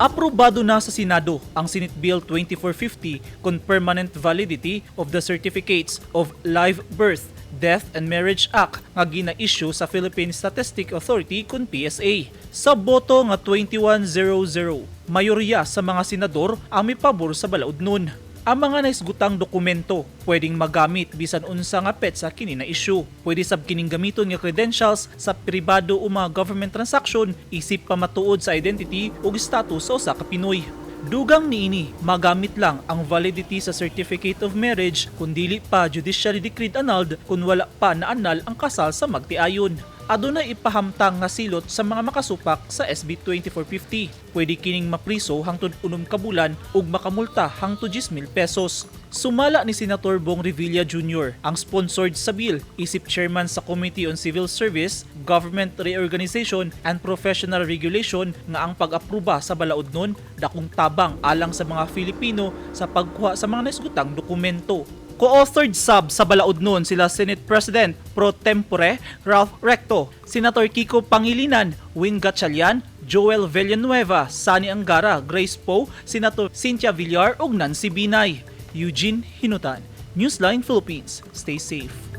Aprobado na sa Senado ang Senate Bill 2450 kon permanent validity of the Certificates of Live Birth, Death and Marriage Act nga gina-issue sa Philippine Statistic Authority kun PSA. Sa boto nga 21-0-0, mayorya sa mga senador ang mipabor sa balaod nun. Ang mga naisgutang dokumento pwedeng magamit bisan unsa nga petsa kini na issue. Pwede sab kining gamiton nga credentials sa pribado o mga government transaction isip pamatuod sa identity ug status sa usa ka Pinoy. Dugang niini, magamit lang ang validity sa Certificate of Marriage kung dili pa judicially decreed annulled kung wala pa na-annul ang kasal sa magtiayon. Adunay ipahamtang nga silot sa mga makasupak sa SB 2450. Pwede kining mapriso hangtod 6 ka bulan ug makamulta hangtod 10,000 pesos. Sumala ni Senator Bong Revilla Jr., ang sponsored sa bill, isip chairman sa Committee on Civil Service, Government Reorganization and Professional Regulation, nga ang pag-aproba sa balaod nun dakong tabang alang sa mga Filipino sa pagkuha sa mga naisgutang dokumento. Co-authored sab sa balaod nun sila Senate President Pro Tempore Ralph Recto, Senator Kiko Pangilinan, Win Gatchalian, Joel Villanueva, Sonny Angara, Grace Poe, Senator Cynthia Villar ug Nancy Binay. Eugene Hinutan, Newsline Philippines. Stay safe.